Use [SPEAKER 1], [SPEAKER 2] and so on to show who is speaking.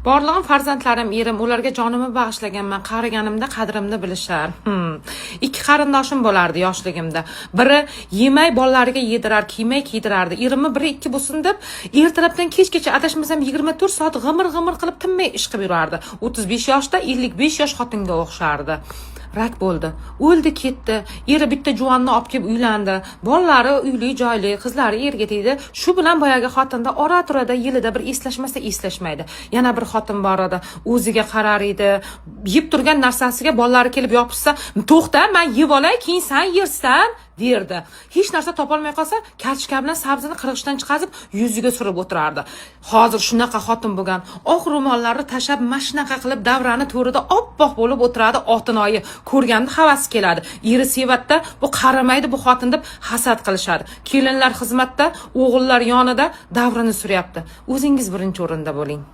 [SPEAKER 1] Borlig'im farzandlarim, erim, ularga jonimni bag'ishlaganman. Qariganimda qadrimni bilishar. Ikki qarindoshim bo'lardi yoshligimda. Biri yemay bolalariga yedirar, kiymay kiydirardi. Erimni biri ikki bo'lsin deb ertalabdan kechgacha, adashmasam, 24 soat g'imir g'imir qilib, tinmay ish qilib yurardi. 35 yoshda 55 yosh xotinga o'xshardi. Rak bo'ldi, o'ldi, ketdi. Eri bitta juvonni olib kelib uylandi. Bolalari uyli joyli, qizlari erga tegdi. Shu bilan boyagi xotinda ora turada yilida bir eslashmasa eslashmaydi. Yana bir xotin bor edi, o'ziga qarar edi. Yeb turgan narsasiga bolalari kelib yopishsa, "To'xta, man yeb olay, keyin san yersan", derdi. Hech narsa topolmay qolsa, kartoshka bilan sabzini qirg'ichdan chiqazib, yuziga surib o'tirardi. Hozir shunaqa xotin bo'lgan, oq ro'mollarni tashlab, mana shunaqa qilib, davrani to'rida oppoq bo'lib o'tiradi. Otinoyi ko'rganda havasi keladi. Eri sevadida, bu qaramaydi bu xotin deb hasad qilishadi. Kelinlar xizmatda, o'g'illar yonida davrini suryapti. O'zingiz birinchi o'rinda bo'ling.